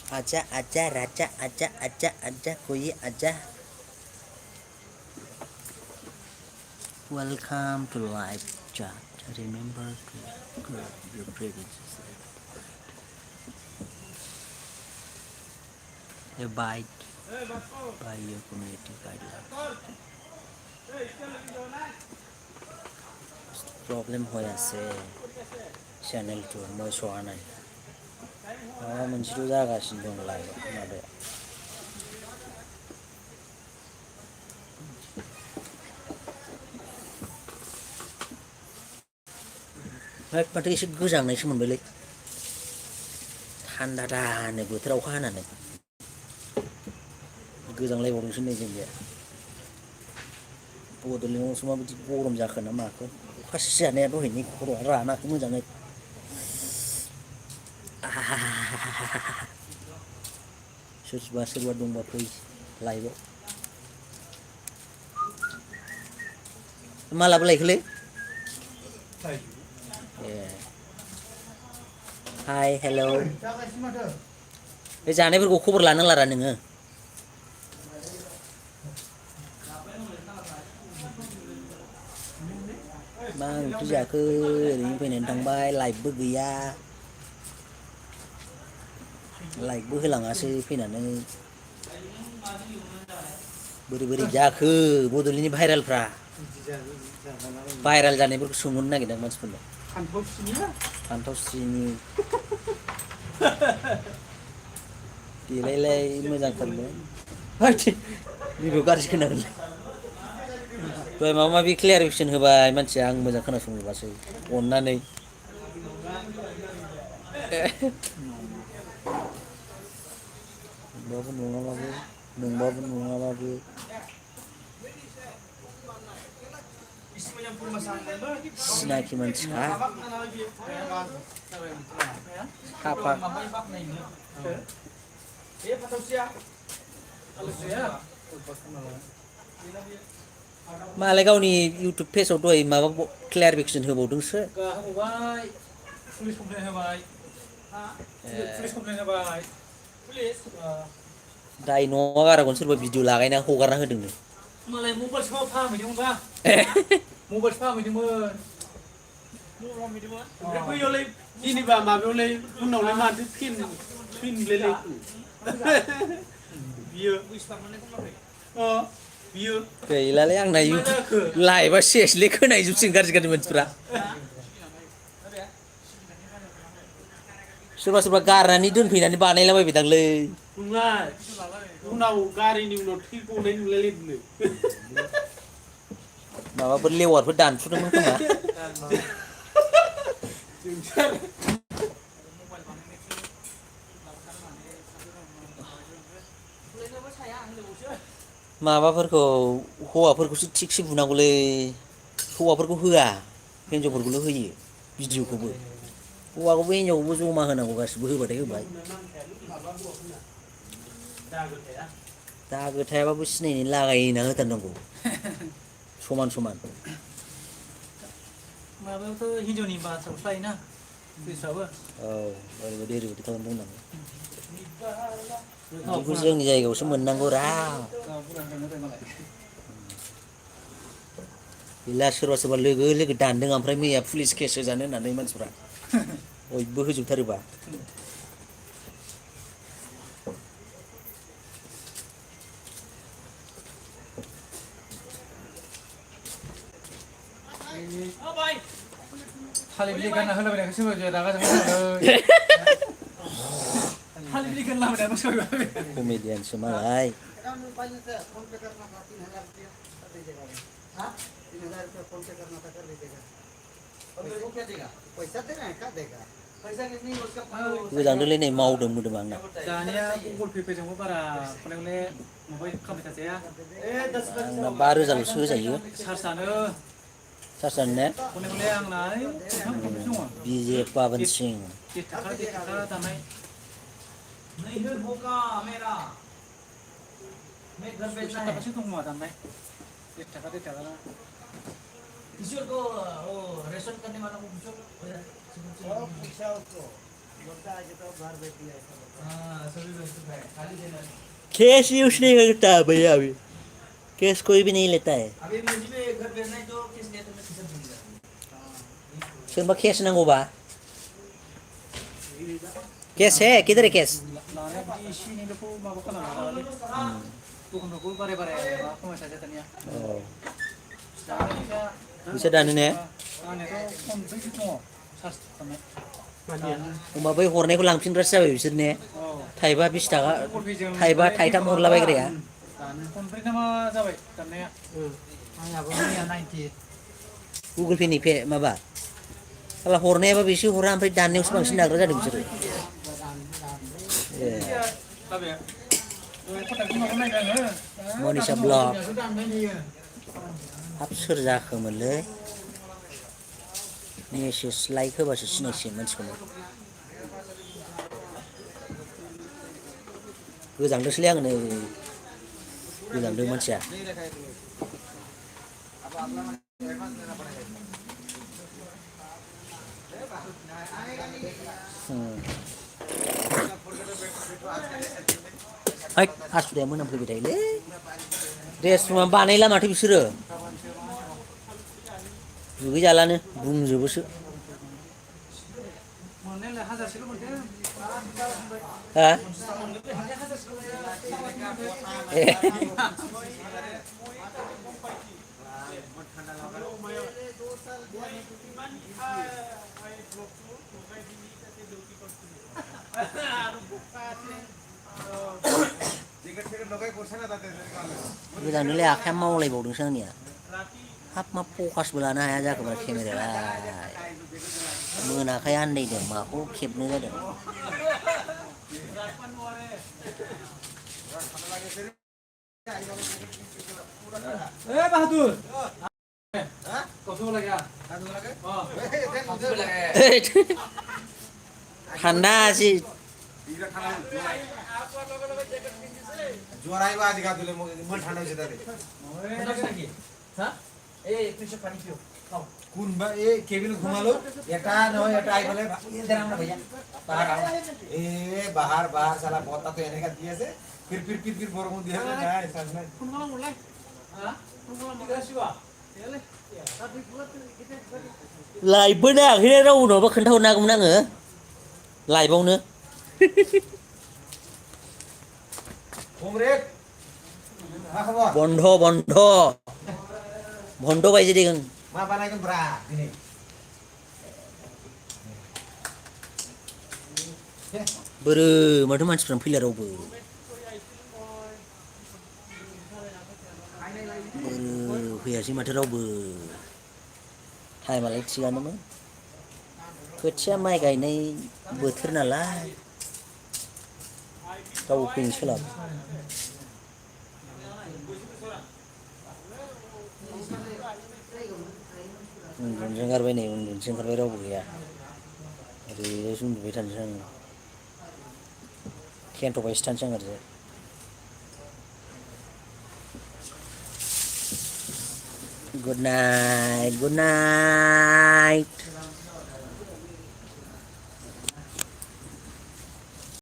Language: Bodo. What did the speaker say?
Aja aja raja aja aja aja kuyi aja. Welcome to live chat. Remember to grab your privileges. Abide by your community guidelines. Problem হয়ে আছে চ্যানেলটো মই চোৱা নাই মাबा मोनसेल' जागासिनो दं लाइभ माबाया माथो एसे गोजांनायसो मोनबायलै थान्दा दानो बोथोरा अखा हानानै गोजांलायबावदोंसो नै जोंनिया बड'लेण्डआवसो माबायदि गरम जाखो ना माखो अखा सिजानाया दहायनि खर'आ रानाखै मोजाङै सोरबा दंबा फै लाइभआव मालाबो लायखोलै ए हाय हेल' बे जानायफोरखौ खबर लानो लारा नोङो मा ओंख्रि जाखो ओरैनो फैनानै थांबाय लाइभबो गैया लाइभबो होलाङासै फैनानै बोरै जाखो बड'लेण्डनि भाइरेलफ्रा भाइरेल जानायफोरखौ सोंहरनो नागिरदों मानसिफोरनाव फान्थावस्रिनि देलायलाय मोजांथारमोन भिडिअ गाज्रि खोनागोनलै दहाय माबा माबि क्लियारिफिकेसन होबाय मानसिया आं मोजां खोनासंजोबासै अननानै नंबाबो नङाबाबो सिनाखि मानसिखा साफा मालाय गावनि इउटुब पेजाव दहाय माबा क्लियारिफिकेसन होबावदोंसो दाय नङा गारागोन सोरबा भिडिअ लागायना हगारना होदोंनो मालाय मबाइलसो फाहामहैदोंमोनबा मबाइलसो फाहामहैदोंमोन ओमफ्राय बैयावलाय जेनेबा माबायावलाय उनावलाय माथो फिनलाय बियो बियो गैलालै आंना लाइभआ सेसलै खोनाहैजोबसिगोन गाज्रि मानसिफ्रा सोरबा गारनानै दोनफैनानै बानायलाबायबायदांलै नङा उनाव गारिनि उनाव थै गनाय नुलायलायदोंनो माबाफोर लेवारफोर दानफुदोंमोन खोमा माबाफोरखौ हौवाफोरखौसो थिगसे बुनांगौलै हौवाफोरखौ होआ हिनजावफोरखौल' होयो भिडिअखौबो हौवाखौबो हिनजावखौबो जमा होनांगौ गासिबो होबाथाय होबाय दागो थायाबाबो सिनायनानै लागायना होथारनांगौ समान माबायावथ' हिनजावनि बाथ्राखौसो लायोना पुलिसफ्राबो औ ओरैबायदि खालामनो बुंनांगौ बिदिखौ जोंनि जायगायावसो मोननांगौ रा गैला सोरबा लोगो दानदों ओमफ्राय मैया पुलिस केस होजानो होननानै मानसिफ्रा बयबो होजोबथारोबा थालिर बिलाइ गानना होलाबायनायखौ सोरबा रागा जोंबाय थालिर बिलाइ गानना होलाबायनायखौ सोरबा कमेडियानसो मालाय गोजांदोंलै नै मावदों मोदोम आंना दानिया गुगोल पे जोंबो बारा खनायावले माबा खालामबाय थाजाया आंना 5,000ल'सो होजायो चार्जानो ने बिजे पावन सिं ईश्वर को वो रेशन करने वाला को पूछो हाँ सभी व्यवस्थित है खाली देना कैश यूज नहीं करता भैया अभी कैश कोई भी नहीं लेता है अभी मुझे भी घर भेजना है तो किस लिए तुम्हें किसे भूल जाती सोरबा कैश नांगौबा कैश है किधर है कैश लाने की इसी नहीं लोगों माँ बाप का नाम वाले तो हम लोग को बारे बारे माँ को मैं साझा तनिया bisa दानो ने आने तो कौन से कितनों सस्त तमें होमबा बै हरनायखौ लांफिनग्रासो जाबाय बिसोर ने थाइबा 20 थाखा थाइबा थाइथाम हरलाबायग्राया कौन से नामा जाबाय तमने आयाबो मैया 90 गुगोल पेनि पे माबा साला हरनायाबा बेसे हरा ओमफ्राय दाननायावसो बांसिन नाग्रा जादों बिसोरो ए तबे कटाक्ट माबा नायदों मनिषा ब्लग हाब सोर जाखोमोनलै मेसेज लाइक होबासो सिनायसिगोन मानसिखौनो गोजांदोंसोलै आङो नै गोजांदों मानसिया हैद हासुदैया मोनामफैबाय थायोलै रेस्टरुमा बानायला माथो बिसोरो दुगैजालानो बुंजोबोसो मोननायालाय हाजारसेल' मोनदों हा ए गोजांनोलाय आखाइया मावलायबावदोंसो आंनिया हाब मा फकासबो लानो हाया जाखोब्रा केमेरायालाय मोनाखै आन्दायदों माखौ खेबनो जादों ए बहादुर कौन सा लगा ঠান্ডা আছে जोर आइबा आज गादुले मन ठान्डा छ दाले ए प्रेशर पानी पियो खाओ कुन बा ए केबिन घुमालो एटा न एटा आइबले इधर आउन भैया बाहर आओ ए बाहर बाहर साला बोता तो एने का दिए से फिर बोरगुन दिए ना ऐसा नहीं कुन वाला मोला हां कुन वाला मोला शिवा ले लाइभबो नायाखै रावनावबा खोन्थाहरनो हागौमोन आङो लाइभआवनो कमरेड मा खबर बन्ध बन्ध बन्ध बायदि देगोन मा बानायगोन ब्रा दिनै बोरो माथो मानसिफ्रानो फैला रावबो बोरो फैयासै माथो रावबो टाइमालाय थिगानोमोन खोथिया माइ गायनाय बोथोर नालाय रावबो फैनो सोलाब उन्दुनोसो ओंखारबाय नै उन्दुनोसो ओंखारबाय रावबो गैया ओरैजायसो उन्दुबाय थानोसै आङो खेनथ'बायसो थानोसै आं ओरैजाय गुड नाइट